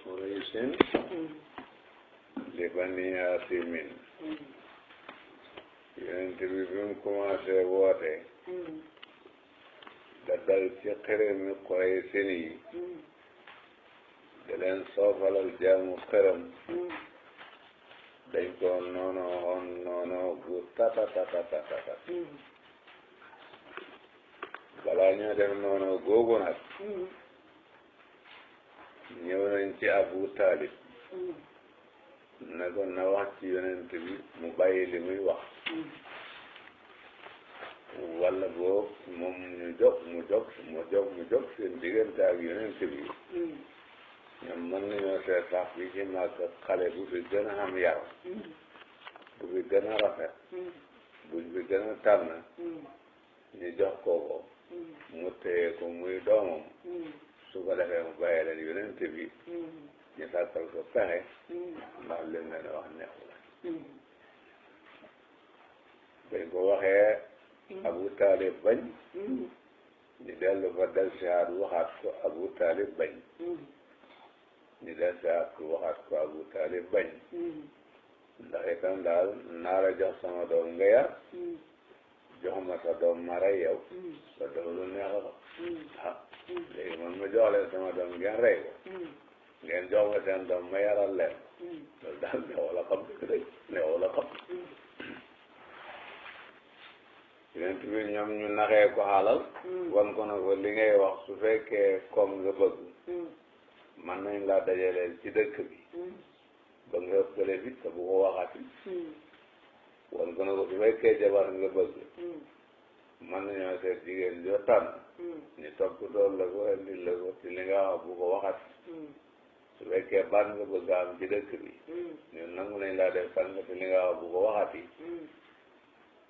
Qurayshin li Bani Haasimin yonent bi mu commencé woote da dal ci xërëmi Qurayshin yi da leen soofalal jaamu xërëm dañ ko noono gu tata balaa ñoo def noono googu nag ñëw nañ ci Abu Talib ne ko na wax ci yonent bi mu bàyyi li muy wax walla boog moom mu jóg seen diggante ak yonent bi ñoom mën nañoo seet sax bi ci màgg xale bu fi gën a am yar bu fi gën a rafet buñ fi gën a tànn ñu jox ko mu téye ko muy doomam su ko defee mu bàyyi leen yonent bi ñu sàkkal ko pexe ndax lim leen wax neexu la bañ ko waxee Abu Talib bañ ñu dellu fa del sihaat waxaat ko Abu Talib bañ ñu del sihaat ko waxaat ko Abu Talib bañ ndax itam daal naa la jox sama doom nga yar jox ma sa doom ma rey yow sa doom lu neex la ah léegi man ma jox leen sama doom ngeen rey ko ngeen jox ma seen doom ma yaral leen loolu daal neexu la xam dëgg neexu la xam yonent bi ñoom ñu naxee ko xaalal wan ko na ko li ngay wax su fekkee koom nga bëgg man nañ laa dajaleel ci dëkk bi ba nga ëppale bi te bu ko waxati wan ko na ko su fekkee jabar nga bëgg man nañoo seet jigéen joo tànn ñu topp dool la ko indi la ko ci li nga wax bu ko waxati su fekkee baat nga bëgg am ci dëkk bi ñun nangu nañ laa def tànn ci li nga wax bu ko waxati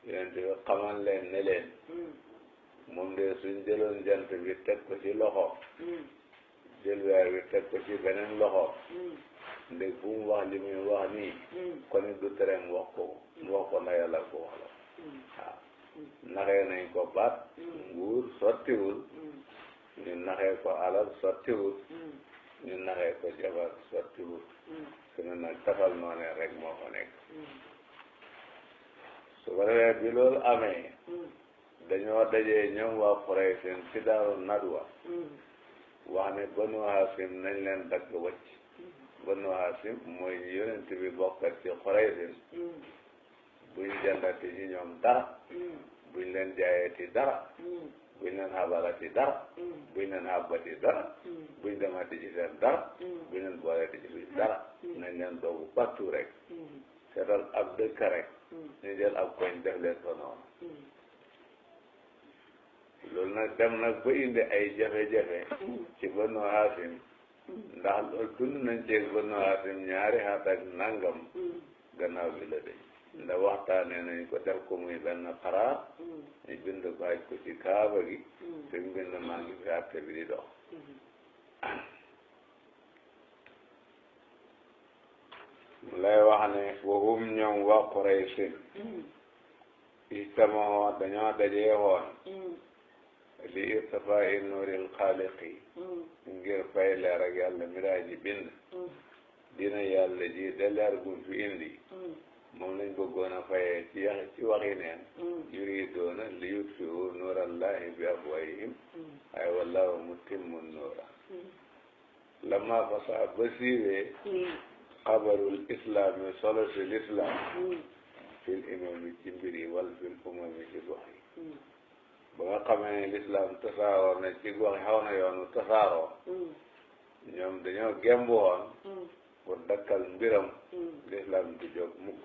yonent bi xamal leen ne leen moom de suñ jëloon jant bi teg ko ci loxo jël weer bi teg ko ci beneen loxo ndég bu mu wax li muy wax nii kon it du tere mu wax ko na yàlla ko wax la waaw naxee nañ ko baat nguur sottiwul ñu naxee ko alal sottiwul ñu naxee ko jabar sottiwul su ne nag tafal noonee rek moo ko nekk su ko defee bi loolu amee dañoo dajee ñoom waa Quraysh ci Daaru Nadwa wax ne Banu Haasim nañ leen dagg wacc Banu Haasim mooy ñu yonent bi bokkat ci Quraysh buñ jëndati ci ñoom dara buñ leen jaayeti dara buñ leen xabalati dara buñ leen xabati dara buñ demati ci seen dara buñ leen booleti ci suñ dara nañ leen doogu partout rek seetal ab dëkk rek ñu jël ab koñ def leen fa noonu loolu nag dem nag ba indi ay jafe-jafe ci Banu Haasim ndax loolu dund nañ ci Banu Haasim ñaari at ak nangam gannaaw bi la de ndax waxtaanee nañ ko def ko muy benn xaraar ñu bind ko aj ko ci kaaba gi te mbind maa ngi fi àtte bi di dox mu lay wax ne waxum ñoom waa Quraysin ijtamoo dañoo dajee woon li irtifaa'i nuuril xaaliqi ngir fay leer ak yàlla mi daa ji bind dina yàlla ji de leer gum fi indi moom lañ bëggoon a fayee ci waxi neen yuriiduuna li yutfi'u nuurallahi bi afwaahihim ay wallaahu mutimmu nuura lamma fasaa ba siiwee xabarul islaami solo si lislaam fil imami ci mbir yi wal fil umami ci gox yi ba nga xamee ne lislaam tasaaroo na ci gox yi xaw na yoonu tasaaroo ñoom dañoo gembu woon pour dakkal mbiram lislaam du jóg mukk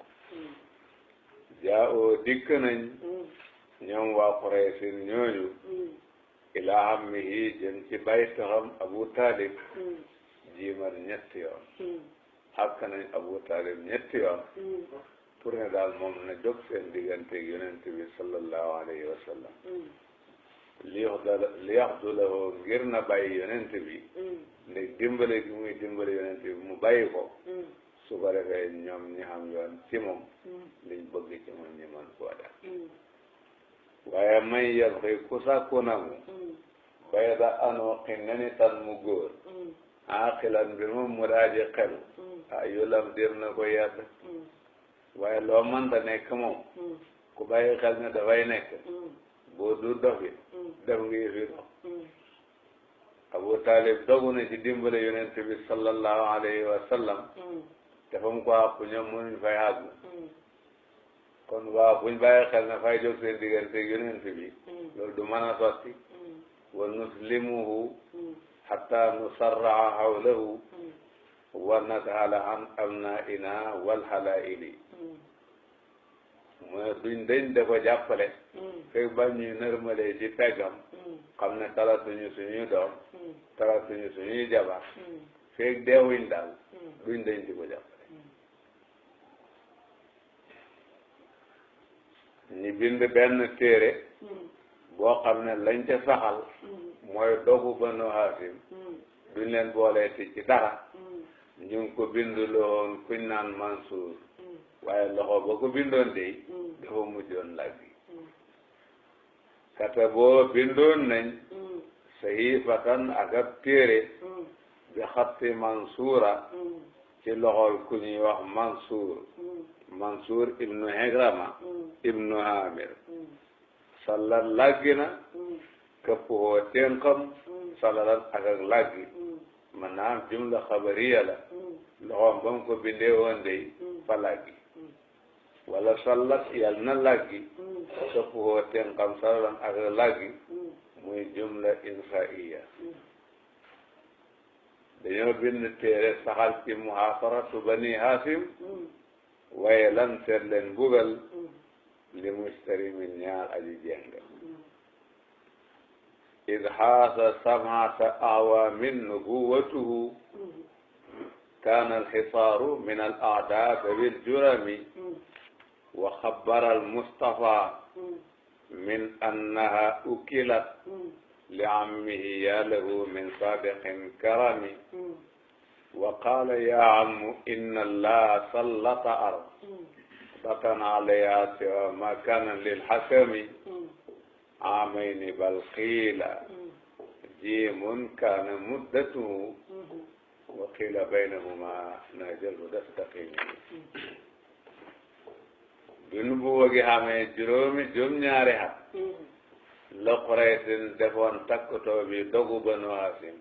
jaa oo dikk nañ ñoom waa Quraysin ñooñu ilaa ammihi jëm ci bay taxam Abu Talib jiimal ñetti yoon xàkk nañ Abu Talib ñetti yoon pour ne daal moom na jóg seen digganteeg yonent bi sallallahu alayhi wa sallam li yaxdu lahu ngir na bàyyi yonent bi ndeg dimbale gi muy dimbale yonent bi mu bàyyi ko su ko defee ñoom ñi xam yoon ci moom liñ bëgg ci moom ñi mën koo def waaye may yel xëy ku sàkku nangu bay da anoo xi neni tan mu góor aaqilan bi moom mu daaji xelu yulam dir na ko yedd waaye loo mënta nekk moom ku bàyyi xel ne dafay nekk boo du dofi def ngi fi dox Abu Talib dogu na ci dimbale yonent bi sallallahu alayhi wa sallam te fa mu ko àpp ñoom mënuñ fay àgg kon waa buñ bàyyi xel ne fay jóg seen diggante yonent bi loolu du mën a sotti wa nuslimuhu hatta nusarraa hawlahu wa nadhala an abnaina wal halaili mooy duñ dañ da ko jàppale fekk ba ñuy nërmalee ci peggam xam ne talatuñu suñuy doom talatuñu suñuy jabar fekk deewuñ daal duñ dañ di ko jàppale ñi bind benn téere boo xam ne lañ ca saxal mooy dogu Banu Haasim duñ leen booleeti ci dara ñu ngi ko binduloon kuñ naan Mansuur waaye loxo ba ko bindoon de dafa mujjoon laggi kata boo bindoon nañ sahifatan ak ab téere bi xatti Mansuura ci loxol ku ñuy wax Mansuur ibnu Higrama ibnu Amir sallat laggi na këpp hoo tenqam sallalan ak laggi man naa am jumla xabariya la loxoom ba mu ko bindee woon de fa laggi wala sallat yal na laggi këpp hoo tenqam sallalan ak laggi muy jumla insaiya dañoo bind téere saxal ci muhaasaratu Bani Haasim waaye lan seet leen bugal li mushtari min ñaar aji jeng id haasa samata awaamin nubuwatuhu kaana alxisaaru min al aadaa bil jurami wa xabbara al mustafa min annaha ukilat li ammihi ya lahu min sabiqin karami wa qaala ya ammu inna allaha sallata ardatan alayha siwa ma kana lil hakami amayni bal qiila jiimun kana muddatuhu wa qiila baynahuma najal mustaqim bi nubuwa gi xamee juróom-ñaari at la Quraysin defoon takkutoo bi dogu Banu Haasim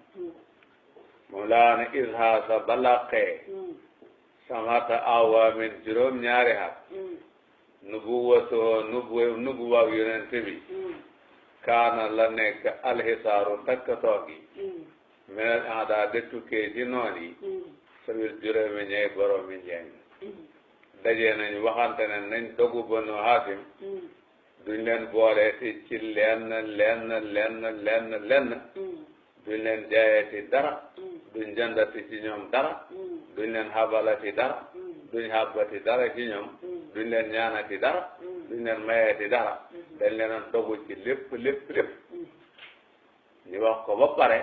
moom laa ne ishaasa balaqee samata awaamin juróom-ñaari at nubuwatoo nubuwaag yonent bi kaana la nekk alxisaaru takkutoo gi meneen aadaa de tukkee ci noon yi sabil juróomi ñey boroomi njeng daje nañ waxante ne nañ dogu Banu Haasim duñ leen booleeti ci lenn duñ leen jaayeeti dara duñ jëndati ci ñoom dara duñ leen xabalati dara duñ xabati dara ci ñoom duñ leen ñaanati dara duñ leen mayeeti dara dañ leen dogu ci lépp ñu wax ko ba pare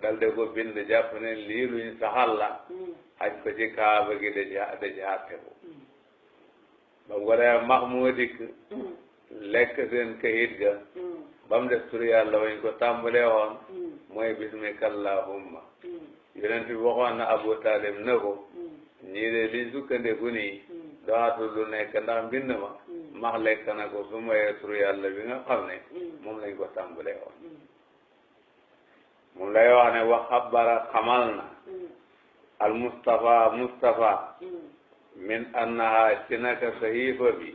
dal de ko bind jàpp ne lii luñ saxal la aj ko ci kaaba gi da ci àtte ko ba mu ko dee moo dikk lekk seen kayit ga ba mu def tur yàlla wañ ko tàmbalee woon mooy bismika allahumma yonent bi waxoon na Abu Talib ne ko ñii de liñ sukkandiku nii dootul lu nekk ndax mbind ma max lekk na ko su moyee tur yàlla bi nga xam ne moom lañ ko tàmbalee woon moom lay wax ne wax xabara xamal na al Mustafa min annaha ci naka sahifa bi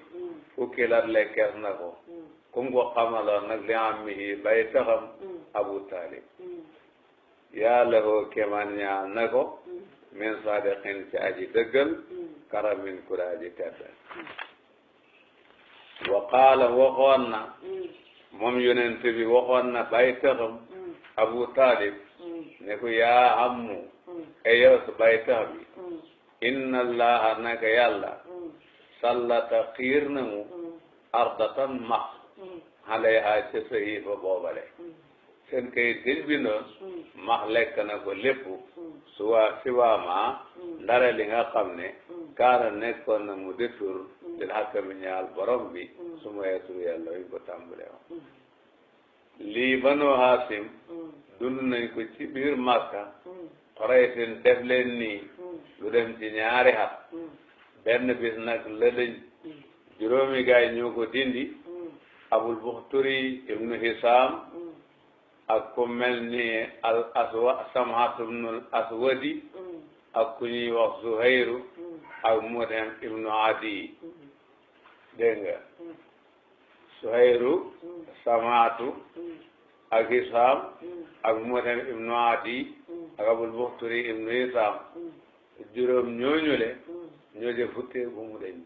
ukkilat lekkees na ko kum ko xamaloon nag li ammihi bay taxam Abu Talib yaa lahoo keman ñaa na ko min sadiqin ci aji dëggal karamin ku aji teddal wa qaala waxoon na moom yonent bi waxoon na bay taxam Abu Talib ne ko yaa ammu e yow su bay tax bi inna allaha naka yàlla sallata xiir na mu ardatan max alayha ca sahifa boobale seen kayit gëj bindoon max lekk na ko lépp siwaama ndare li nga xam ne kaana nekkoon na mu détur lil hakami ñaal borom bi su ma yeetur yàlla wañ ko tàmbale woon lii Banu Haasim dund nañ ko ci biir Makka xoraytin def leen nii lu dem ci ñaari at benn bis nag la dañ juróomi gaay ñoo ko dindi abul buxturi ibnu hisam ak ku mel ni al aswa samhat ibnu aswadi ak ku ñuy wax zuhayru ak mudhem ibnu adi dégg nga zuhayru samhatu ak hisam ak mudhem ibnu adi ak abul buxturi ibnu hisam juróom ñooñu le ñoo je futtee bu mu deñ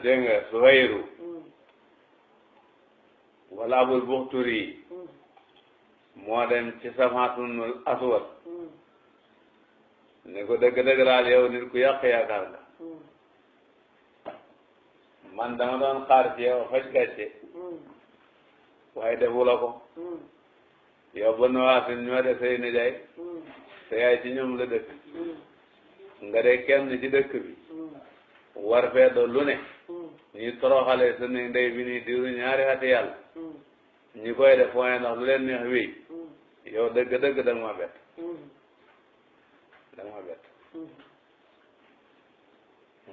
dégg nga zuhayru wala abul buxturi moo dem ci samhatunul aswad ne ko dëgg-dëgg daal yow nit ku yàq yaakaar nga man dama doon xaar ci yow faj gàcce waaye defu la ko yow ba nuwaasin ñoo de say nijaay sa yaay ci ñoom la dëkk nga de kenn ci dëkk bi war fee do lu ne ñi toroxale sa ne ndey bi nii diiru ñaari ati yàlla ñi koy def waaye ndax lu leen neex wéy yow dëgg-dëgg da nga ma bett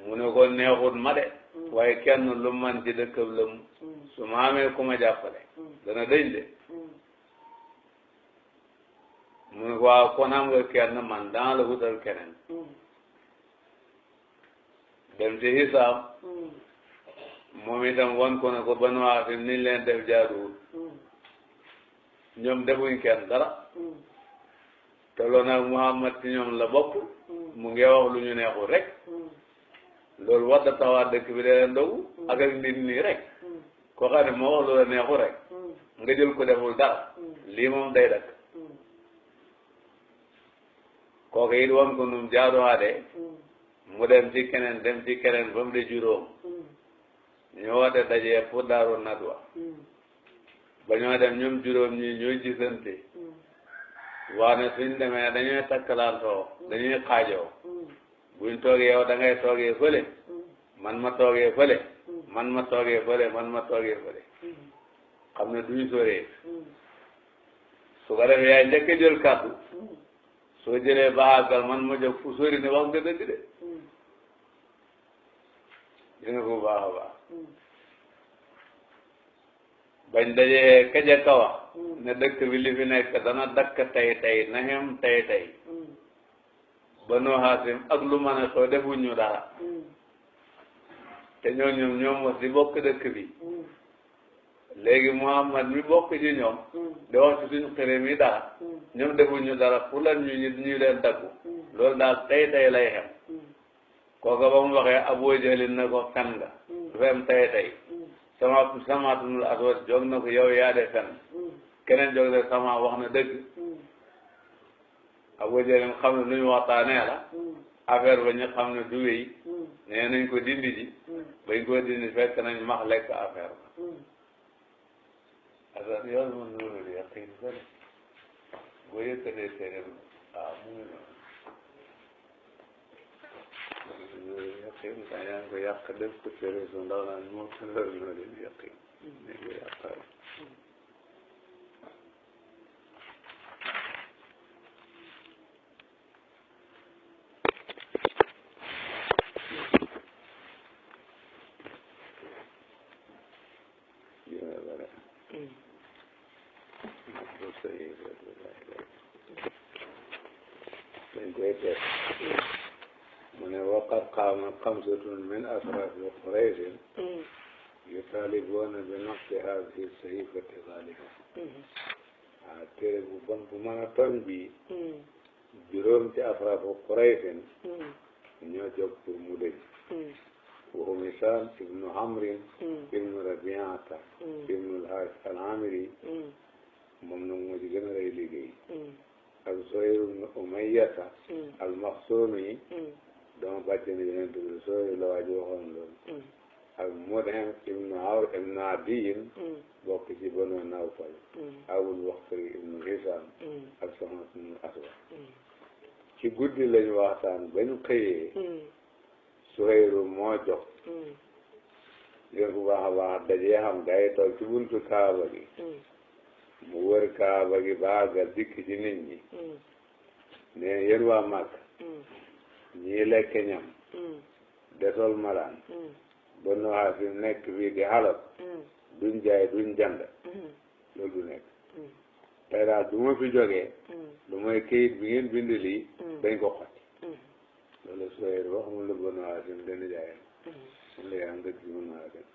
mu ne ko neexut ma de waaye kenn lu man ci dëkkab la su ma amee ku ma jàppale dana dëñ de mu ne ko waaw kon am nga kenn man dana la wutal keneen dem ci hisaam moom itam wan ko ne ko Banu Haasim niñ leen def jaaduwul ñoom defuñ kenn dara te loolu nag Muhammad ci ñoom la bokk mu ngi wax lu ñu neexul rek loolu war da taxawaat dëkk bi da leen dogu ak nit ñi rek koo xam ne moo wax lu la neexul rek nga jël ko deful dara lii moom day dakk kooku it wan ko num jaaduwaatee mu dem ci keneen ba mu de juróom ñoo wate dajee pour daaru nadwa ba ñoo dem ñoom juróom ñi ñooy gisante waa ne suñ demee dañuy takkalantoo dañuy xaajoo buñ toogee yow da ngay toogee fële man ma toogee fële man ma toogee fële man ma toogee fële xam ne duñ soree su ko defee yaay njëkk a jël kàddu soo jëlee ba àggal man ma jóg fu sori ne wax nga dëgg de gis nga ko baax a baax bañ dajee kaja ka wax ne dëkk bi li fi nekk dana dakk tey na xem tey Banu Haasim ak lu mën a soo defuñu dara te ñoom mos di bokk dëkk bi léegi Muhammad mi bokk ci ñoom di wax ci suñu xërëm yi dara ñoom defuñu dara pour lan ñu leen daggu loolu daal tey lay xem kooka ba mu waxee Abu Jahlin na ko fen nga du fem tey Samaatul Aswad jóg na ko yow yaa de fen keneen jóg de sama wax na dëgg Abu Jahlin xam ne lu ñu waxtaanee la affaire ba ñu xam ne du wéy nee nañ ko dindi ji bañ ko dindi fekk nañ max lekk affaire ba asan yow man nuurul yaqin fële boo yëkkatee téere bi waaw mu ngi noonu nuurul yaqin daa yaa ngi ko yàq def ko téere su ndaw naan moo tëral nuurul yaqin ne ko yàqal mu ne waqad qaama xamsatun min asraafi Qurayshin yutaalibuuna bi naqdi haadihi sahifati zaalika téere bu bon bu mën a toll bii juróom ci asraafu Qurayshin ñoo jóg pour mu dëj wa hum Hisaam ibnu Amrin ibnu Rabiata ibnu al-Haaris al-Aamiri moom nag moo ci gën a rëy liggéey ak Zuhayr ibnu Umayyata al-Maxzumi dama bàjjen Yonent bi Zuhayr la waa ji waxoon loolu ak Mudhem ibnu Awr ibnu Adiyin bokk ci Banu Nawfal Abul Buxtari ibnu Hisaam ak Samhat ibnu Aswad ci guddi lañu waxtaan ba ñu xëyee Zuhayr moo jox ngeen bu baax a baax dajee xam gaa yi toog ci buntu Kaaba gi mu wër kaaba gi baaga dikk ci nit ñi ne yéen waa Màkka ñii lekk ñam desol malaan Banu Haasim nekk fii di xalab duñ jaay duñ jand loolu du nekk tey daal du ma fi jógee lu mooy kayit bi ngeen bind lii dañ ko xotti loolu Suhayl wax mu la Banu Haasim dana jaayam mu la yaa dëkk bi Banu Haasim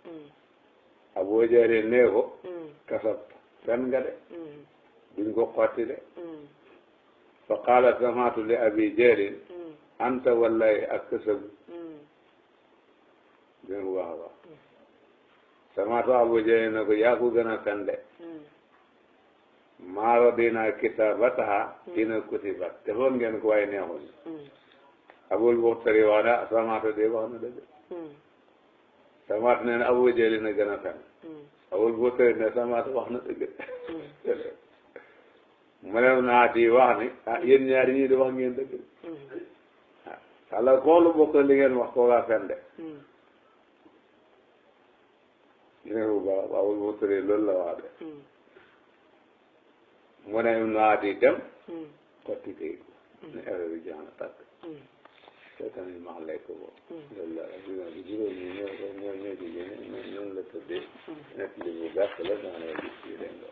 Abu Jahl nee ko kasab fen nga de duñ ko xotti de fa qaala samaatu li Abi Jahl anta wallahi ak kasab dégg nga wax a wax samaatu Abu Jahl ne ko yaa ko gën a fen de maaro dina kitaabataha dina kutibat te foog ngeen ko waaye neexuñu Abul Buxtari wax na samaatu de wax na dëgg samaatu ne Abu Jahl na gën a fen Abul Buxtari ne samaatu wax na dëgg mu ne naa di wax ni ah yéen ñaari ñii di wax ngeen dëgg ala koolu bokk li ngeen wax ko waa fen de ne bu baax Abul Buxtari loolu la wax de mu ne naa di dem xotti kay ne affaire bi jeex na tàkk seetaan yi max lekk boobu loolu la juróom ñi ñoo ci génne ñoom la tëddee nekk li bu gàtt la danga lay gis fii dégg nga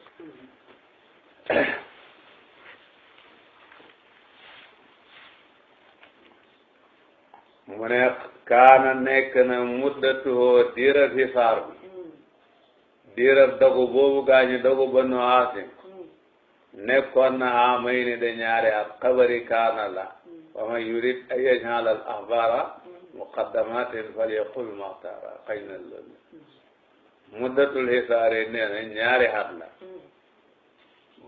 mu ne kaana nekk na muddatuhoo diirab hisaar bi diirab dogu boobu gaañu dogu Banu Haasim nekkoon na amay ni de ñaari at xabari kaana la wa man yurid an yaj'ala al axbaara muqaddamatin falyaqul maxtaara xëy na loolu muddatul hisaari nee na ñaari at la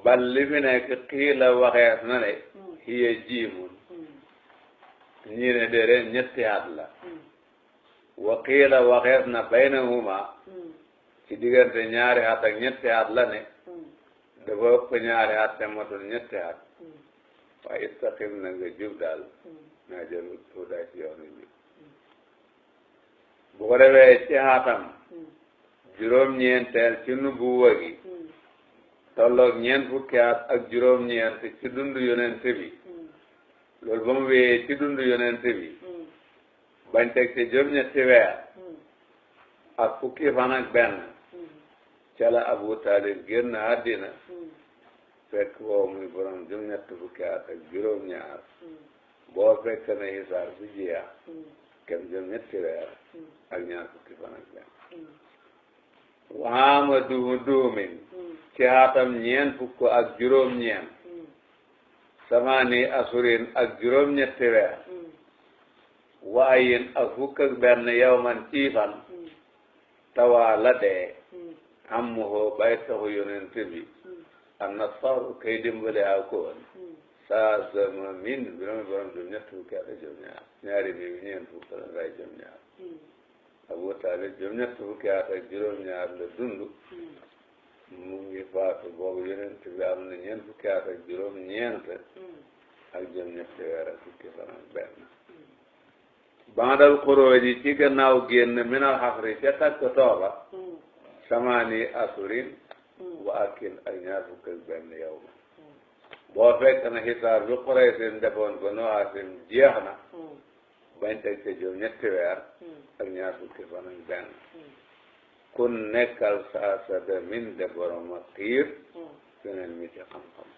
bal li fi nekk xiila waxees na ne hiya jiimun ñii ne déedéet ñetti at la wa xiila waxees na baynahuma ci diggante ñaari at ak ñetti at la ne dafa ëpp ñaari at te matul ñetti at waaye istaqim na nga jub daal naa jël tuudaa ci yoonu bi bu ko defee ci xaatam juróom-ñeenteel ci nubuwa gi tolloog ñeent fukki at ak juróom-ñeent ci dundu yonent bi loolu ba mu wéyee ci dundu yonent bi bañ teg ci juróom-ñetti weer ak fukki fan ak benn ca la Abu Talib génn àddina fekk boobu muy borom juróom-ñetti fukki at ak juróom-ñaar boo fekk na hisaar bi jeex kem juróom-ñetti weer ak ñaar fukki fan ak benn waama duumin ci xaatam ñeent fukk ak juróom-ñeent samaani asurin ak juróom-ñetti weer waayin ak fukk ak benn yawman ci fan tawaa la dee ammuhoo bay taxu yonent bi am na faru kay dimbale a koon saa sama min biromi borom juróom-ñetti fukki at ak juróom-ñaar ñaari bi ñeent fukk la ngay juróom-ñaar Abu Talib juróom-ñetti fukki at ak juróom-ñaar la dund mu ngi faatu boobu yonent bi am na ñeent fukki at ak juróom-ñeent ak juróom-ñetti weer ak fukki fan ak benn bandal xuróoji ci gannaaw génn minal xasri ca takk tooba samaani asurin wa akin ak ñaar fukk ak benn yow ma boo fekk na xisaar bi Quraysh defoon Banu Haasim jeex na bañ teg ca juróom-ñetti weer ak ñaar fukki fan ak benn kun nekkal saa sa de min de borom a xiir feneen mi ci xam-xam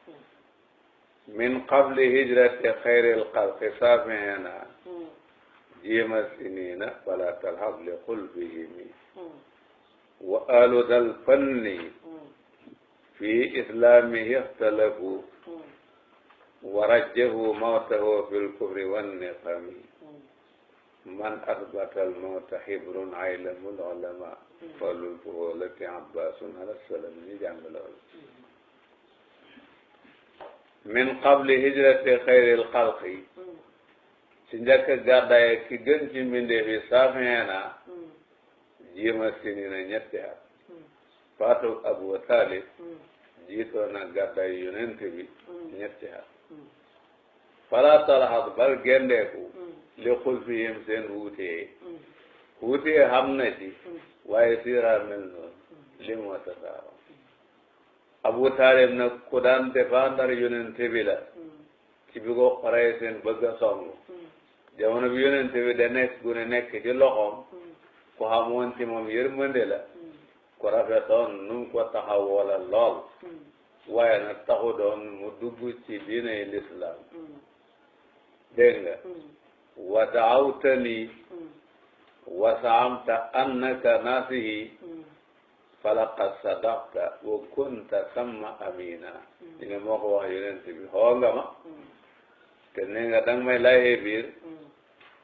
min qabli hijrati xayril xalqi saafihina jiima sinina fala talhab li xulbihimi wa alu dal fanni fi islamihi ixtalafu wa rajjahu mawtahu fi lkufri wanniqami man asbata almawta hibrun aylamu lulama falul fuholati abbasun ala salam ni jàng lool min qabli hijrati xayril xalqi ci njëkk gàddaay ki gën ci mbindeef yi saafeena jiima sinina ñetti at faatu Abu Talib jiitoo na gàddaay yonent bi ñetti at fala talhat bal gendeeku li xulfihim seen wuutee xam na ci waaye siira mel noonu li moo tasaaro Abu Taalib nag ku daan défendre yonent bi la ci bi ko Quraysh seen bëgg a song jamono bi yonent bi da nekk gu ne nekk ci loxoom ku xamoon ci moom yërmande la ku rafetoon nu mu ko taxawoo la lool waaye nag taxu doon mu dugg ci diinay lislaam dégg nga wa daawtani wa saamta annaka nasihi falaqad sadaqta wa kunta samma amina ñu ne moo ko wax yonent bi xoo nga ma te ne nga danga may laayee biir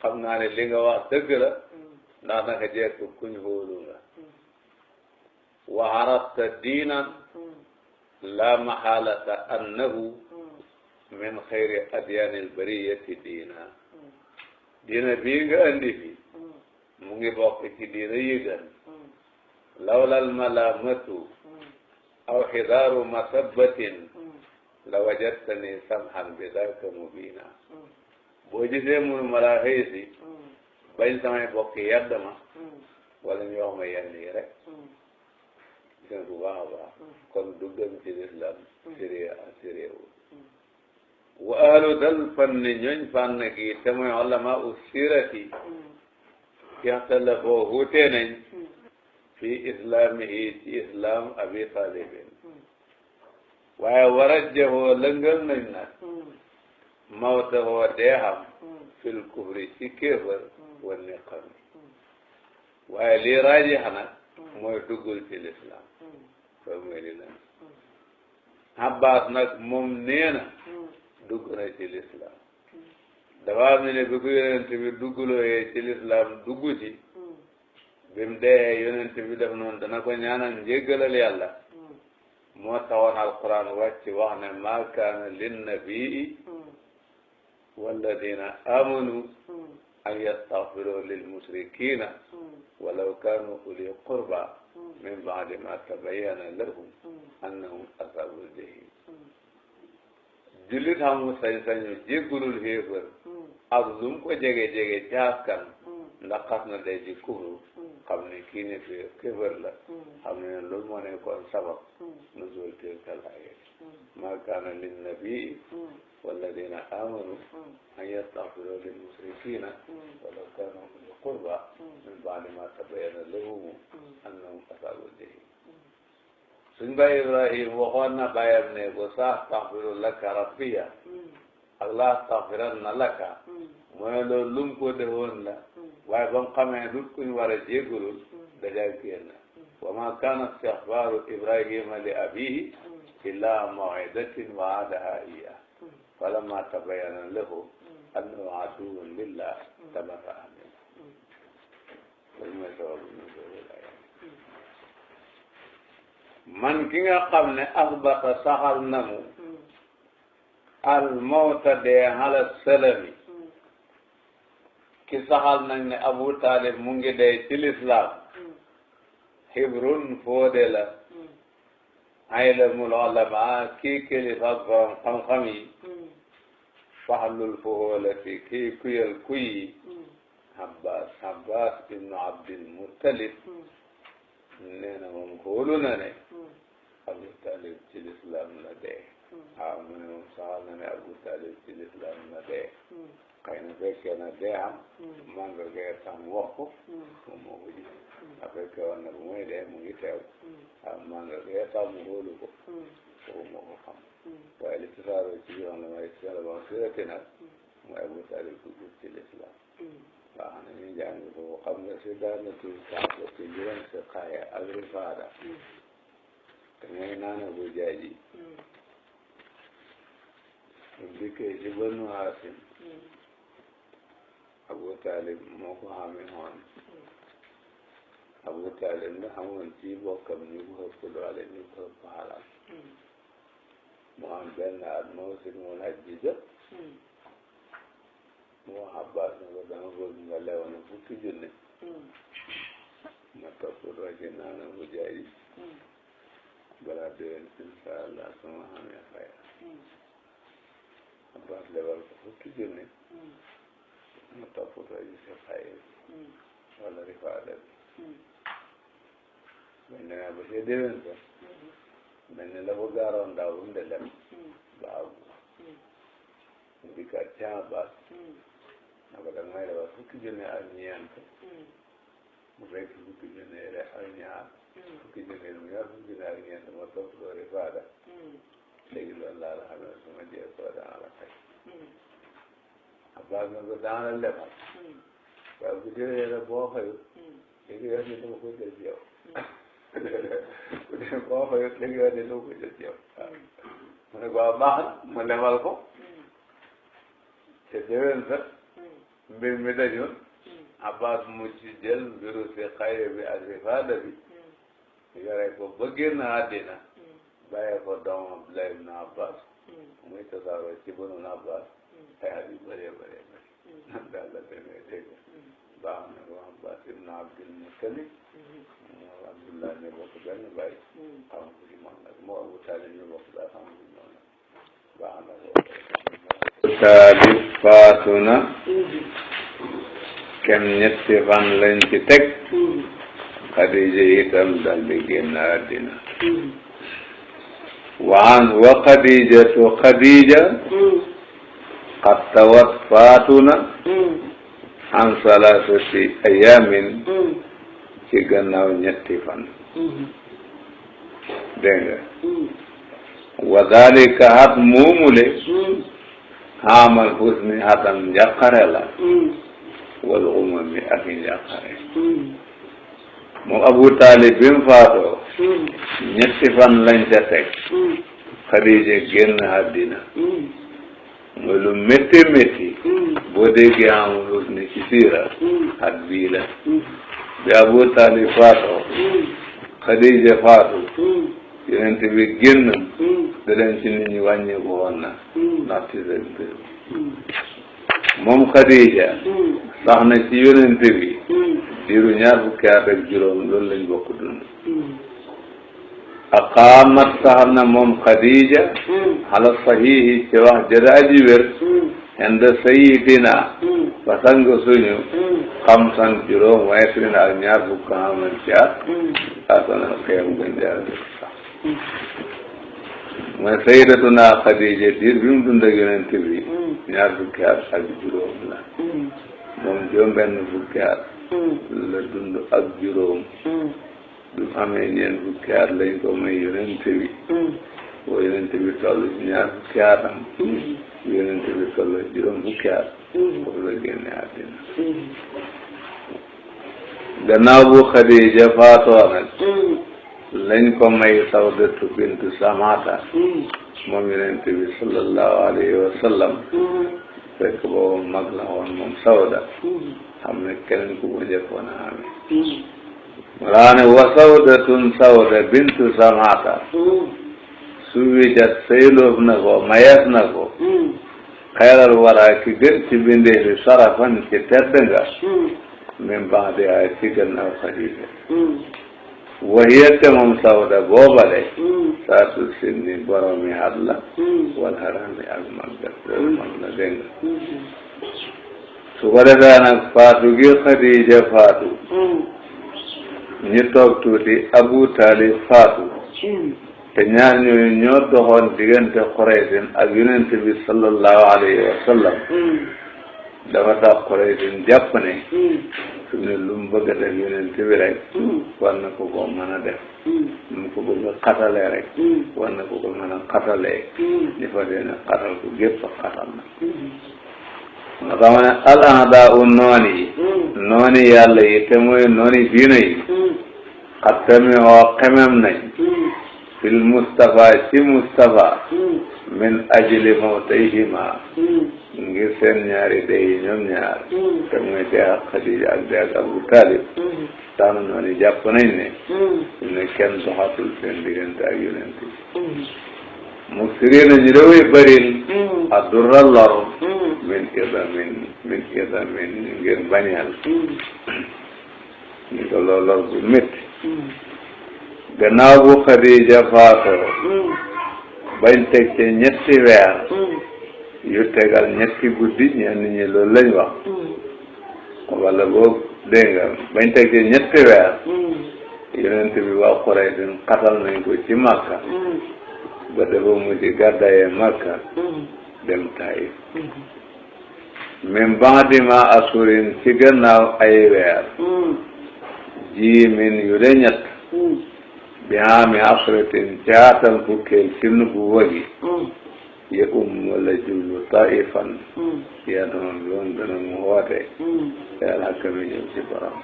xam naa ne li nga wax dëgg la ndax naka jekk kuñ hóolu nga wa arafta diinan la mahalata annahu min xayri adyaanil bariyati diina bii nga andi fi mu ngi bokk ci diina yi gën lawlal malamatu aw xidaaru masabbatin la wajadtani samhan bi daka mubina boo gisee munu ma laa xëy si bañ samay bokk yedd ma wala ñu wax ma yenn yi rek gën bu baax a baax kon duggam ci lislam siré wu wa ahlu dal fanni ñooñ fànn gi te mooy ulama u sirati ixtalafoo wuute nañ fi islamihi ci islam abi talibin waaye warajjahoo lëngal nañ nag mawtahoo deexam fil kufri ci kéefër wa niqam waaye lii raajix nag mooy duggul ci l'islam loolu mooy li lan Abbas nag moom nee na dugg na ci l'islam dafa am ne bi ko yonent bi duggulooyee ci l'islam dugg ci bi mu dee yonent bi def noonu dana ko ñaanal njéggalal yàlla moo taxoon alquran wàcc wax ne maa kaana linnabii walladina amanu an yastaghfiru lil musrikina walaw kanu uli qurba min baadi ma tabayyana lahum annahum ashabul jahim jullit xamul sañ-sañu jéggulul xéefër ak lu mu ko jege-jege ci askan ndax xas na day ci kufru xam ne kii ne fi kéefër la xam ne loolu moo nekkoon sabab nuzul tilkal aaya maa kaana linnabii walladina amanu an yastaghfiru lil musrikina walaw kanu uli qurba min baadi ma tabayyana lahum annahum ashabul jahim suñ baay Ibrahim waxoon na baayam ne ko sa astaghfiru laka rabbiya ak la astaghfiranna laka mooy loolu lum ko defoon la waaye ba mu xamee dut kuñ war a jégalul dajaa génn wa ma kaana istighfaru Ibrahima li abihi illa maw'idatin wa'adaha iyyah falamma tabayyana lahu annahu aduwwun lillah tabarra'a minhu loolu mooy sababu man ki nga xam ne asbata saxal na mu al mawta dee ala salami ki saxal nañ ne Abu Talib mu ngi dee ci lislaam hibrun foode la aylamul ulama kii kilifa borom xam-xam yi fahlul fuholati kii kuyal kuyi Abbas ibnu Abdil Muttalib nee na moom xoolu na ne Abu Talib ci lislaam la dee mu ne moom saxal na ne Abu Talib ci lislaam la dee xëy na fekkee na dee am manga gee tax mu wax ko moom moo ko gis a fekkee woon na bu muy dee mu ngi teew manga gee tax mu xoolu ko kooku moo ko xam waaye li tasaaroo ci yoon la may salaba sirati nag mooy Abu Talib dugg ci lislaam waaw xam ne ñu jàng ko xam nga si daana tu saako ci juróom si xaaya ak rifaada te mooy naana bu jaaji mu dikkee ci Banu Haasim Abu Talib moo ko xamee woon Abu Talib nga xamoon ci bokkam ñu ko ëpp doole ñu ko ëpp xalal mu am benn at moo si mu laaj ji jot mu wax Abbas ne ko dama bëgg nga lewoon fukki junne ma toppatoo ci naana bu jaay balaa déwén insha Allah sama xamee fay Abbas lebal ko fukki junne ma toppatoo ci sa fay wala rifaada bi bañ demee ba ca déwén sax mel ni la ko gaaroon daaw bu mu de dem baaw mu dikkaat ci Abbas na ko danga may defar fukki junne ak ñeent mu fekk fukki junne rek ak ñaar fukki junne mu ñaar fukki junne ak ñeent ma topp loolu faada léegi loolu laa la xam ne su ma jee koo dana la fay Abbas na ko dana la lebal waaye bu jëlee rek boo fayut léegi yow ni dama ko jël ci yow bu dee boo fayut léegi yow ni dama ko jël ci yow mu ne ko waaw baax na mu lebal ko te déwén sa mbir mi dajoon Abbas mu ci jël mbiru si xayre bi ak rifaada bi yore ko ba génn àddina bàyyee ko doomam Abdullah ibn Abbas muy tasaaroo ci Banu Abbas ay at yu bëree bëree bëri nan daal la demee dégg baax na ko Abbas ibn Abdul Muttalib moo Abdullah ñu bokk benn bàyyi xam ko ci moom nag moo Abu Talib ñu bokk daa xam ko ñoom nag baax na ko Abu Talib faatu na kem ñetti fan lañ ci teg Xadija itam dal di génn àddina wa Xadijatu Xadija qad tawat faatu na an salasati ayamin ci gannaaw ñetti fan dégg nga wa dalika hat muumule xaamal husni hatam njàqare la wal umami ak njàqare moom Abu Talib bi mu faatoo ñetti fan lañ ca teg Xadija génn àddina mooy lu métti métti boo déggee amul husni ci siira at bii la bi Abu Talib faatoo Xadija faatu yonent bi génn da leen ci nit ñi wàññeeku woon na ndax ci seen mbir moom Xadija sax na ci yonent bi diiru ñaar fukki at ak juróom loolu lañ bokk dund aqaamat sax na moom Xadija ala sahihi ci wax jëda aji wér inda sayidina fa sang suñu xamsan juróom wa isrina ak ñaar fukk aman ci at asana xeem gën jaar sax mooy sayidatuna Xadija diir bi mu dund ak yonent bi ñaar fukki at ak juróom la moom juróom benn fukki at la dund ak juróom bi mu amee ñeent fukki at lañ ko may yonent bi boo yonent bi toll ci ñaar fukki atam yonent bi toll juróom fukki at foofu la génne àddina gannaaw bu Xadija faatoo nag lañ ko may Sawdatu bintu Samata moom yonent bi sallallahu alayhi wa sallam fekk boobu mag la woon moom Sawda xam ne keneen ku ko njëkkoon a amee walaane wa Sawdatun Sawda bintu Samata su wijat sayloof na ko mayes na ko xayral wara ki gën ci bindee fi sarafan ci tedd nga min ba'di ay ci gannaaw Xadija wahiyate moom Sawda boobale saatu sinni boromi at la wal harami ak maggat loolu mag la dégg nga su ko defee nag faatu gi Xadija faatu ñu toog tuuti Abu Talib faatu te ñaar ñooñu ñoo doxoon diggante Quraysin ak yonent bi sallallahu alayhi wa sallam dafa tax Quraysin jàpp ne su ne lu mu bëgg a def yonent bi rek war na ko ko mën a def lu mu ko bëgg a xatalee rek war na ko ko mën a xatalee ñu fa dee ne xatal ko gépp xatal na nga xam ne al ahdaa u nooni yàlla yi te mooy nooni diina yi xattami oo xemem nañ fil Mustafa ci Mustafa min ajli mawtayhima ngir seen ñaari dee yi ñoom ñaar te mooy dee ak Xadija ak dee ak Abu Talib tax noonu jàpp nañ ne kenn doxatul seen diggante ak yonent bi muksirina ñu daway bëril addurra lor min idamin ngir bañal ñu ko loolu lor bu métti gannaaw bu Xadija faatoo bañ teg ci ñetti weer yu tegal ñetti guddi ñenn ñi loolu lañ wax wala boobu dégg nga bañ teg ci ñetti weer yonent bi waa Quraysh xatal nañ ko ci Makka ba dafa mujj gàddaayee Makka dem Taif min ba'di ma asurin ci gannaaw ay weer ji min yu de ñett bi ami asratin caatal fukkeel ci nubuwa gi ya wala jublu taifan ya doon loon dana mu woote yàlla kami ñëw ci borom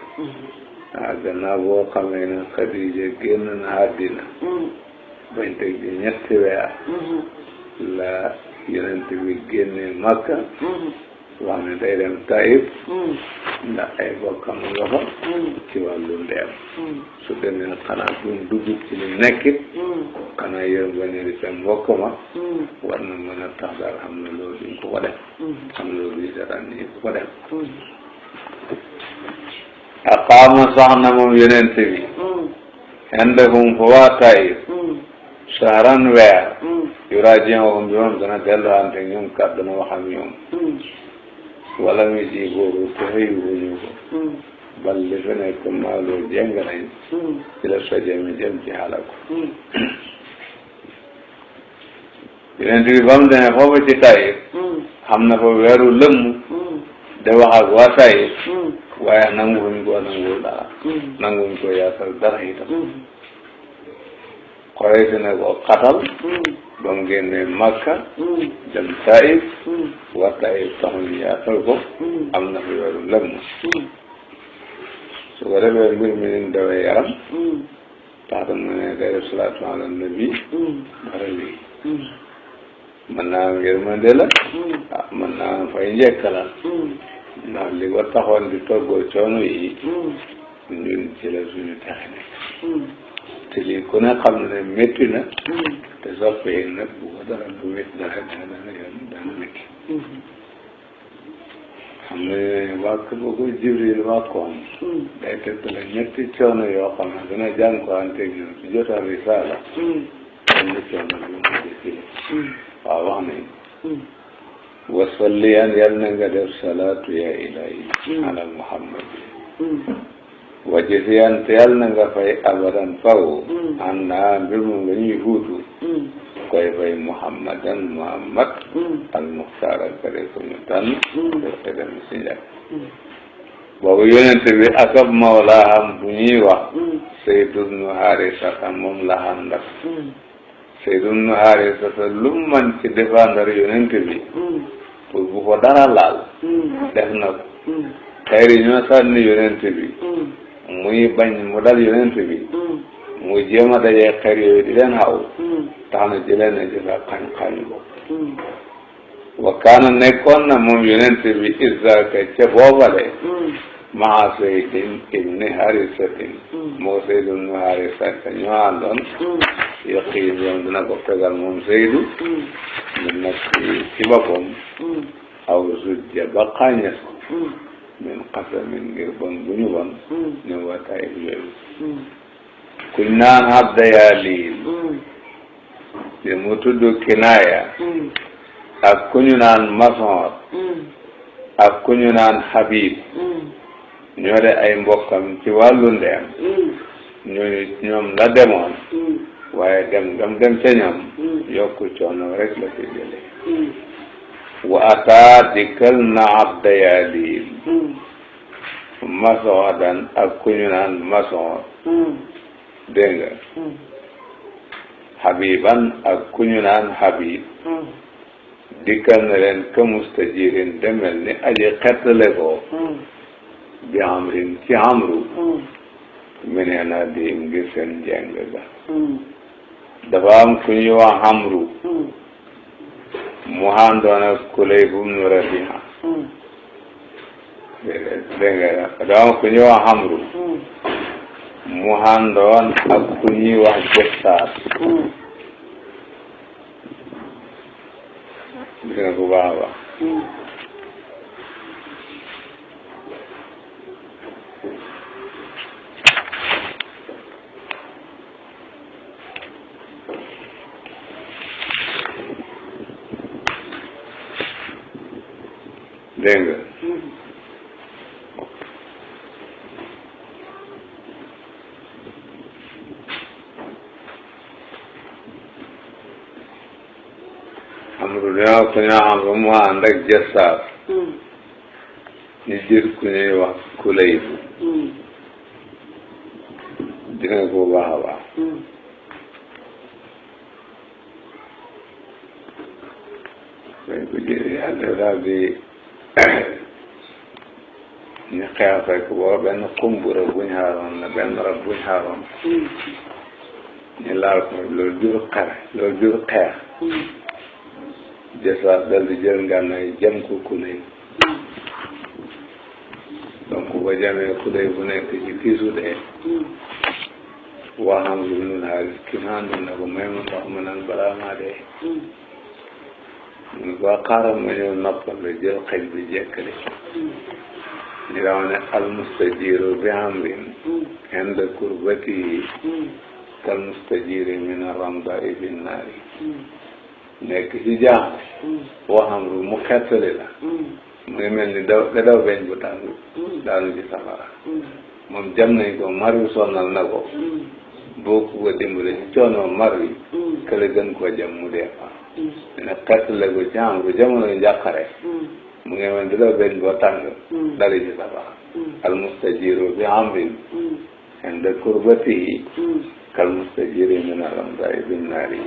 gannaaw boo xamee ne Xadija génn na àddina bañ teg ci ñetti weer la yonent bi génne Makka wax ne day dem Taif ndax ay bokkam nga fa ci wàllu ndeem su demee xanaa bu mu dugg ci lu nekkit xanaa yërëm ba ne di sa mbokk ma war na mën a tax daal xam na loolu duñ ko def xam na loolu yi dara nii ko def aqaama sax na moom yonent bi indahum fa waa Taif shahran weer yuraaji'uhum bi moom dana delluwante ñoom kat dana wax ak ñoom wala mi ji boobu te xëyu wuñu ko bal li fi nekk maaloo jeng nañ ci la soje mi jëm ci xalaku yonent bi ba mu demee foofu ci Taif xam na fa weeru lëmm de wax ak waa Taif waaye nanguwuñ ko nanguwul dara nanguwuñ ko yaatal dara itam Quraysh ne ko xatal ba mu génnee Makka dem Taif waa Taif taxul yaatal ko am na fi weeru lëmm su ko defee mbir mi ni dawee yaram tax tam ne day def salaatu ala nabi dara lii mën naa am yërmande la mën naa am fay njëkk la ndax li ko taxoon di toggoo coono yi ñun ci la suñu texe nekk te lii ku ne xam ne métti na te soppee nag bu ko dara du métti dara dana nekk xam ne wàkk boo ko Jibril wàkkoon day tëdd la ñetti coono yoo xam ne dina jànkuwante ñun ci jotal risaala benn coono bi mu jëkkile waaw wax nañ wasalliyan yal na nga def salaatu ya ilahi ala muhammad wajisiyan te yal na nga fay abadan faw an naa mbir mu nga ñuy huutu koy fay muhammadan muhammad al muxtaar ak kare ko ñu tànn te dem si njëkk boobu yonent bi akab mawlaam bu ñuy wax Saydu bnu Haarisa moom la àndal Saydu bnu Haarisa lu man ci défendre yonent bi pour bu ko dara laal def na ko xayri ñoo sànni yonent bi muy bañ mu dal yonent bi mu jéem a dajee xeer yooyu di leen xaw tax na jëlee na ci sa xañ-xañ bopp wa kaana nekkoon na moom yonent bi isaaka ca boobale maa Saydin ibni Harisatin moo Saydu ibnu Harisa ka ñoo àndoon yaqin yoon dina ko fegal moom Saydu mu nekk ci boppam aw zujja ba xaañes ko min qasamin ngir bon bu ñu bon ñu wa Taif yooyu kuñ naan Abda Yaalil li mu tudd Kinaaya ak ku ñu naan Masoor ak ku ñu naan Habib ñoo de ay mbokkam ci wàllu ndeem ñoom la demoon waaye dem ca ñoom yokku coono rek la ci jële wa ataa dikkal na Abda Yaalil Masoodan ak ku ñu naan Masoor dégg nga Habiban ak ku ñu naan Habib dikkal na leen ka mustajirin demel ni aji xettale ko bi amrin ci amru menee naa di ngir seen jeng ga dafa am ku ñuy wax amru mu àndoon ak Kulayb ibnu Rabi'a dégg nga dafa am ku ñuy wax amru mu àndoon ak ku ñuy wax Jeftaar dégg nga bu baax a baax dégg nga Amru dañoo ku ñu Amru mu ànd ak Jasaas ñu jël ku ñuy wax Kulaybu dina ko baax a baax dañ ko jëlee yàlla daal di ñu xeex fekk booba benn kumbura buñ xaaroon la benn rab buñ xaaroon ñu laal ko loolu jur xare loolu jur xeex Jasaas dal di jël ngànnaay jëm ko Kulay donc ba jamee Kulay bu nekk ci kiisu dee waxam lu nu Haaris ki maandu na ko may ma ndox ma naan balaa maa dee mu ko xaaral ma ñëw noppal la jël xëj bi jekkale ñu daaw ne almustajiru bi amrin inda kurbatihi kal mustajiri min arramdai fi nnaari nekk ci jaam waxam ru mu xettali la mu ngi mel ni daw beñ bu tàng daanu ci safara moom jam nañ ko mar wi sonnal na ko boo ko dimbale ci coono mar wi kële gën koo jam mu dee fa dina xettale ko ci am ru jamono njàqare mu ngi mel ni daw beñ boo tàng dali ci safara al mustajiru bi amrin inda kurbatihi kal mustajiri min arramdai fi nnaari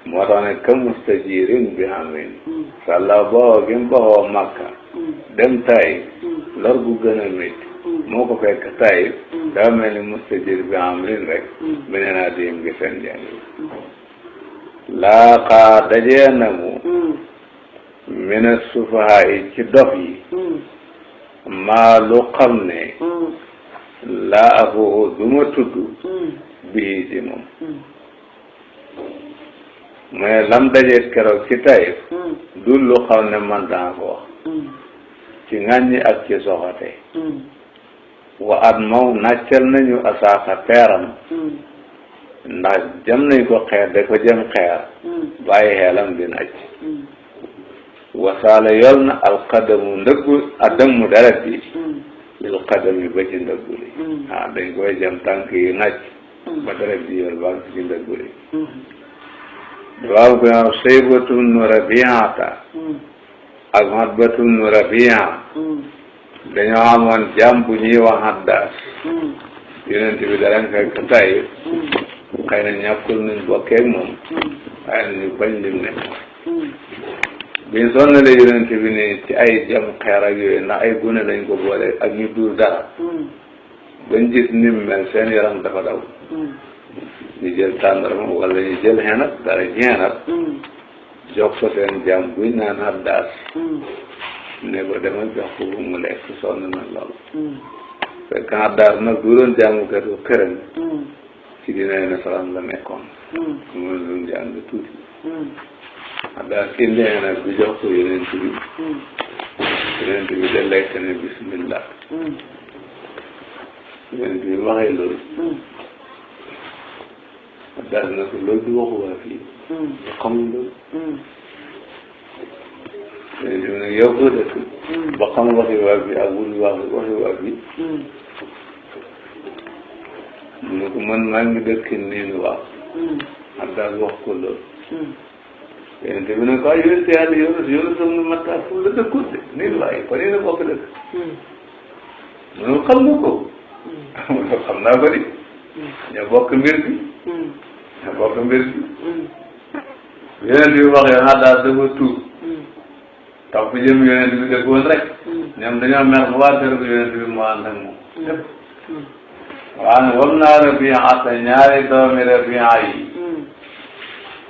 moo tax ne ka mustajirin bi amrin sàlla boo gim baxoo Makka dem Taif lor gu gën a métti moo ko fekk Taif dafa mel ni mustajir bi amrin rek beneen naa di ngi seen jàng laaqa dajee na mu mina sufaha yi ci dof yi maa lu xam ne laa afuhu duma tudd bii ci moom mais lam daje keroog ci Taif du lu xam ne man daa ko wax ci ŋàññi ak ci soxate wa at maw nàccal nañu asaaka peeram ndax jam nañ ko xeer da ko jëm xeer bàyyi xeelam di nàcc wasaala yol na alqadamu ndëggu adamu deret bi lil qadami ba ci ndëggu li dañ koy jëm tànk yi nàcc ba deret bi yol ba ci ndëggu li waaw ko yow Saybatun nu Rabiata ak Matbatun nu Rabia dañoo amoon jàmm bu ñuy wax Haddaas yonent bi dara fekk Taif xëy na ñàkkul nañ bokkee ak moom xëy na ñu bañ lim ne biñ sonnalee yonent bi ne ci ay jam xeer ak yooyu ndax ay gune lañ ko boole ak ñu duur dara bañ gis nim mel seen yaram dafa daw ñu jël tàndarma wala ñu jël xenat dara ci xenat jox ko seen jàmm buy naan Haddaas ne ko demal jox ko bu mu lekk sonn na lool fekk Haddaas nag du doon jàngukatu këram ci dina nasaraan la nekkoon mu doon jàng tuuti Haddaas indi xenat bi jox ko yonent bi de lekk ne bismillah yonent bi waxee loolu daal na ko loolu du waxu waa fii xamuñ loolu léegi nag yow foo dëkk ba xam waxi waa fii ak wul waxi waa fii mu ne ko man maa ngi dëkk niin waaw ak daal wax ko loolu yonente bi ne ko ay yonente yàlla yoonu som nu matta fu la dëkkut de niin waaye kon yéen a bokk dëkk mu ne xam nga ko mu ne xam naa ko di ñoo bokk mbir bi bokk mbir bi yonent bi wax yoon daal dafa tuub topp jëm yonent bi dëggoon rek ñoom dañoo mer ba waa kër yonent bi mu ànd ak moom lépp waaye wam naa Rabia te ñaari doomi Rabia yi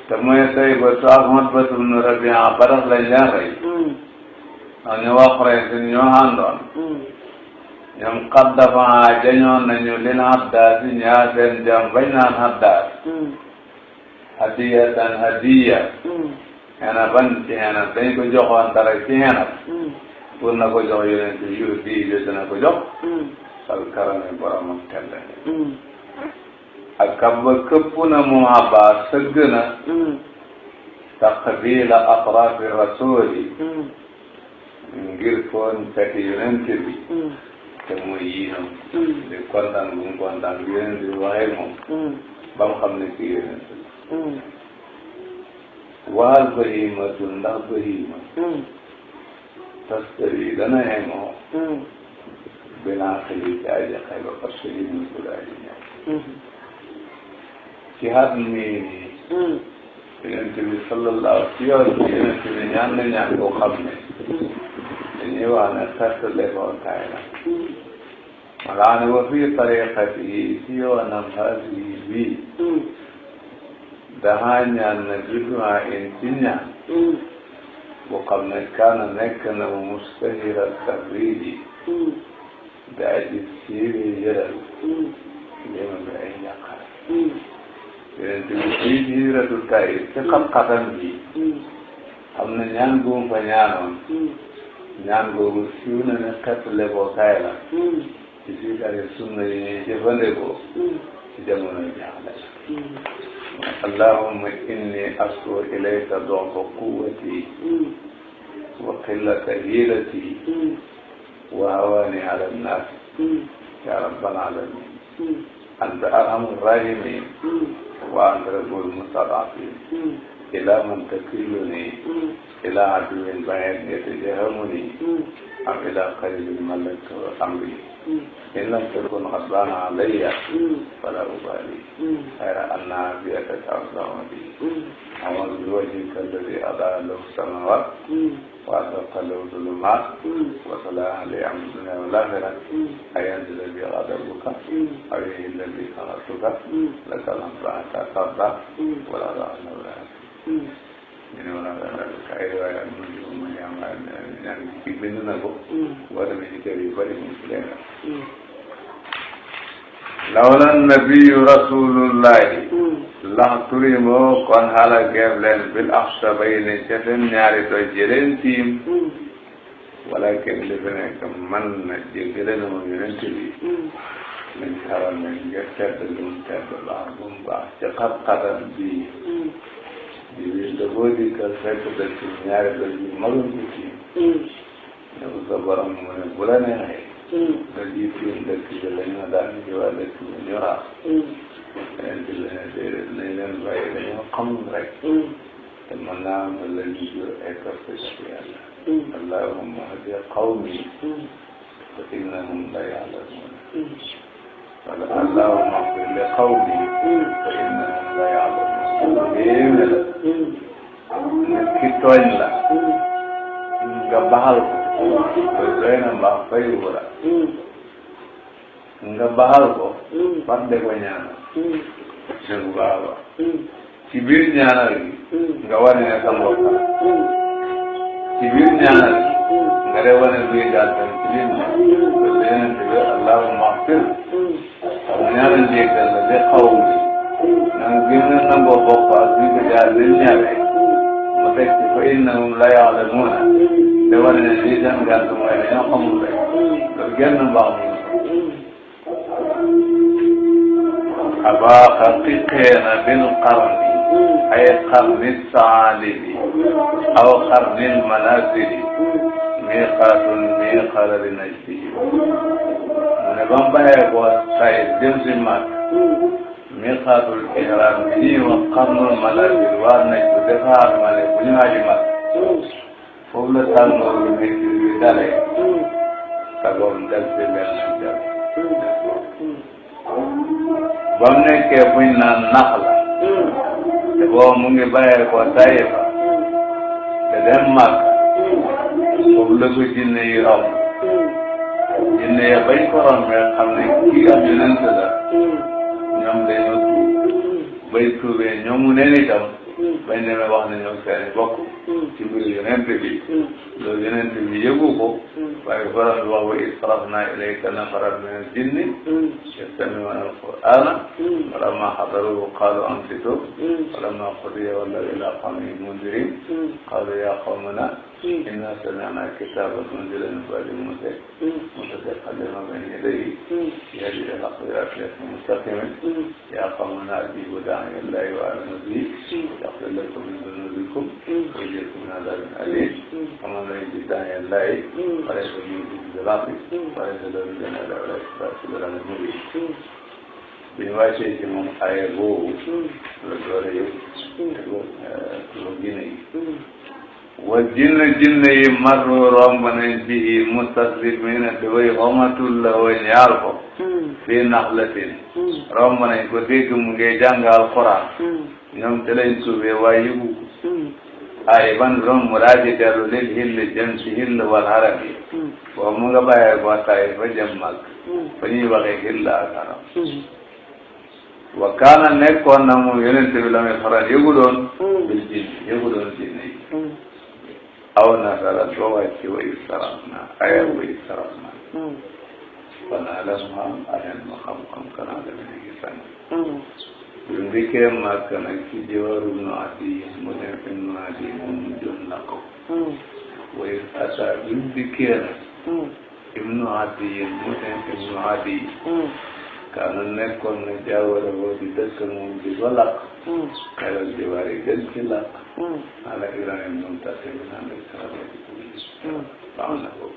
te mooy Saybatu ak Matbatu nu Rabia barax lañ leen rey ak ñu wax rey sin ñoo àndoon ñoom xat dafa jañoon nañu lin Haddaas yi ñaar seen jam bañ naan Haddaas hadiyatan hadiya xena ban ci xena dañ ko joxoon dara ci xena pour na ko jox yonent bi yu di dana ko jox sal karame boromam telle ak kabba këpp na mu Abbaas sëgg na taqbila atrafi rasuli ngir foon fekki yonent bi te mooy yiinam di kontaan bu mu kontaan bi yonent bi waxee moom ba mu xam ne kii yonent waxal bahimatu ndax bahima tastari dana yemoo binaa xeli ci aji xel ba parce que li muy ko aji ñëw ci xat mii nii yonent bi sallallahu ci yoon bi yonent bi ñaan na ñaan koo xam ne dañuy wax ne perte lekookaay la malaane wa fii tariqati yi ci yoonam haasi bii daxaa ñaan na biduwaa in ci ñaan bu xam ne kaana nekk na mu mustahira tabridi da aji siiri yëral léema bi ay njàqare yonent bi fii ci hijratu Taif ci xat-xatam bi xam na ñaan guum fa ñaanoon ñaan googu siiw na ne xettale boo kaay la ci siikari sunna yi ñuy jëfandikoo ci jamono jaaxle allahumma inni asku ilayka donfa quwwati wa qillata hiilati wa hawani ala nnaas ya rabbal alamin anta arhamur rahimin wa anta rabbul mustad'afin ila man takiluni ila aduwin ba'id yatajahamuni am ila qaribin malaktu amri in lam takun ghadbana alayya fala ubali khayra anna biyaka ta'azzama bi a'udhu biwajhika alladhi adaa lahu samawat wa asraqa lahu dhulumat wa salaha li amri dunya wal akhirah ayanzila bi ghadabuka aw yahilla bi sakhatuka laka al-amru hatta tarda wala ra'na wala ñu ne wala ay waaye am nañu ko mën a am ñaan ci bind na ko boo demee ci kër yu bëri mu ci leen lawla nabiyu rasulullahi lax turi moo kon xala geef leen bil axsabayni ca seen ñaari doj jëleen tiim walakin li fi nekk man na jéggale na ma yonent bi nañ xaral nañ nga tedd lu mu tedd baax bu mu baax ca xat-xatam bii jiw da boo dikkal fekk dëkk ñaari doj yu magul ci tiim ne ko sa borom mu ne bu la neexee doj yi tiim dëkk bi la ñu daan ci waa dëkk bi ñu raas leneen bi la ne déedéet nañ leen bàyyi dañoo xamul rek te mën naa am la ñu jur ay topp ci yàlla allahumma hadi qawmi fa innahum la ya'lamun wala allahumma ighfir li qawmi fa innahum la ya'lamun léegi la nit ki tooñ la nga baxal ko koy doy na mbaax fayu la nga baxal ko far de ko ñaanal ne bu baax a baax ci biir ñaanal gi nga wane ne sa mbokk la ci biir ñaanal gi nga de wane luy gàttal ci biir ñaan ko yeneen bi allahumma ighfir ñaanal jéggal la de xaw mi nang gën a nangoo bokk ak ñu ko jaar nañ ñaawee mu teg ci fa innahum la ya'lamuuna de wane ne lii seen gàtt mooy dañoo xamul rek loolu genn mbaax mu abaaxa qiqeena bil qarni ay qarni saalibi aw qarni manazili miiqaatun min qarari najdi mu ne ba mu bàyyee ko tay jëm si Makka miqaatul ihraam bi ñuy wax qarnul manazil waa nañ ko defaat ma ne bu ñu aji mat foofu la tàngoor bi nekk bi dalee sagoom del si leen nañ jal ba mu nekkee buñ naan nax la te boobu mu ngi bàyyee ko Tayifa te dem Makka foofu la ko jinne yi romb jinne ya bañ ko rombee xam ne kii am yonent la ñoom dañoo tuub bay tuubee ñoomu neen itam bañ demee wax ne ñoom seeni bokk ci mbiru yonent bi loolu yonent bi yëgu ko waaye borom bi wax wa iz sarafnaa ilayka nafaran mina al-jinni yastami'uuna al-qur'aana falammaa hadaruuhu qaaluu ansituu falammaa qudiya wallaw ilaa qawmihim mundiriin qaaluu yaa qawmanaa innaa sami'naa kitaaban unzila min ba'di Muusaa musaddiqan limaa bayna yadayhi yahdii ilal haqqi wa ilaa siraatin mustaqiim yaa qawmanaa ajiibuu daa'iya Allaahi wa aaminuu bihi yaghfir lakum min dhunuubikum wa yujirkum min 'adhaabin aliim faman lam yajid daa'iya Allaahi falaysa بضعف وليس له من جنة ولا إثبات ولا نبي bi ñu wàccee ci moom aye boobu la doole yëpp lu jinne yi wa jinne yi marru romb nañ bihi mustaslimina te way xomatul la wa ñaal ko fii naxlatin romb nañ ko dégg mu ngi jàng alquran ñoom te lañ suufee waaye yëgu ay ban romb daa ci dellu lil hill jëm ci hill wal haram yi boobu mu nga bàyyee ko tay fa jëm mag fa ñuy waxee hill ak haram wa kaana nekkoon na moom yonent bi la muy faral yëgu doon bil jinni yëgu doon jinne yi aw nasarat ba wàcc wa istarafna aya wa istarafna fanaa la mu am ahen ma xam-xam kanaa la mi ngi sang bi mu dikkee màkk nag ci jiwaru nu adi mu dem fi nu adi moom mu jot na ko way ata bi mu dikkee nag ibnu adi mu dem fi nu adi kaana nekkoon na jaawara woo di dëkk moom di ko lakk xelal di wari gën ci lakk ala Ibrahima moom tase bi naan rek baax na ko